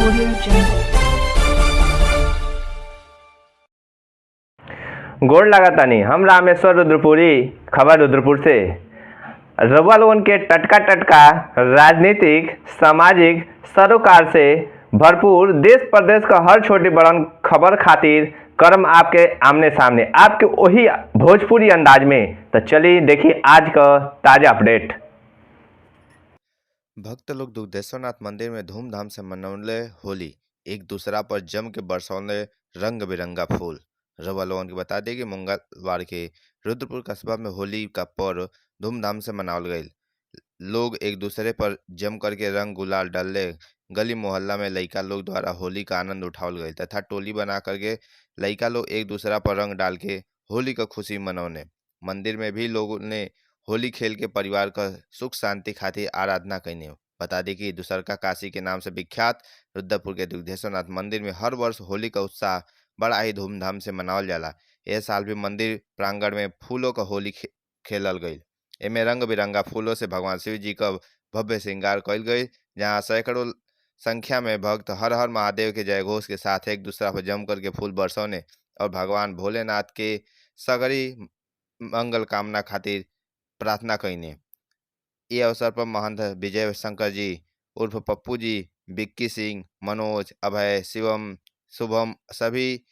Audio Jungle. गोड़ लागतानी। हम रामेश्वर रुद्रपुरी, खबर रुद्रपुर से। रउआ लोगन के टटका टटका राजनीतिक, सामाजिक सरोकार से भरपूर देश प्रदेश का हर छोटी बड़न खबर खातिर करम आपके आमने सामने आपके वही भोजपुरी अंदाज में। तो चलिए देखिए आज का ताज़ा अपडेट। भक्त लोग दुग्धेश्वरनाथ मंदिर में धूमधाम से मनौले होली, एक दूसरा पर जम के बरसौले रंग बिरंगा फूल। रउआ लोगन के बता दें कि मंगलवार के रुद्रपुर कस्बा में होली का पर्व धूमधाम से मनावल गईल। लोग एक दूसरे पर जम करके रंग गुलाल डालले। गली मोहल्ला में लइका लोग द्वारा होली का आनंद उठावल गईल तथा टोली बना करके लइका लोग एक दूसरा पर रंग डाल के होली का खुशी मनौने। मंदिर में भी लोगों ने होली खेल के परिवार का सुख शांति खातिर आराधना कईने। बता दें कि दुसरका काशी के नाम से विख्यात रुद्रपुर के दुग्धेश्वरनाथ मंदिर में हर वर्ष होली का उत्साह बड़ा ही धूमधाम से मनावल जाला। एह साल भी मंदिर प्रांगण में फूलों का होली खेलल गईल। एमे रंग बिरंगा फूलों से भगवान शिव जी का भव्य श्रृंगार कईल गईल, जहां सैकड़ों संख्या में भक्त हर हर महादेव के जयघोष के साथ एक दूसरा पर जम करके फूल बरसौने और भगवान भोलेनाथ के सगरी मंगल कामना खातिर प्रार्थना कईने। ये अवसर पर महंत विजय शंकर जी उर्फ पप्पू जी, बिक्की सिंह, मनोज, अभय, शिवम, शुभम सभी,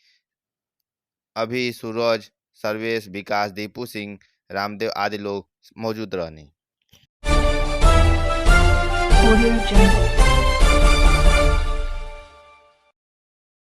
अभी, सूरज, सर्वेश, विकास, दीपू सिंह, रामदेव आदि लोग मौजूद रहने। Audio Jungle.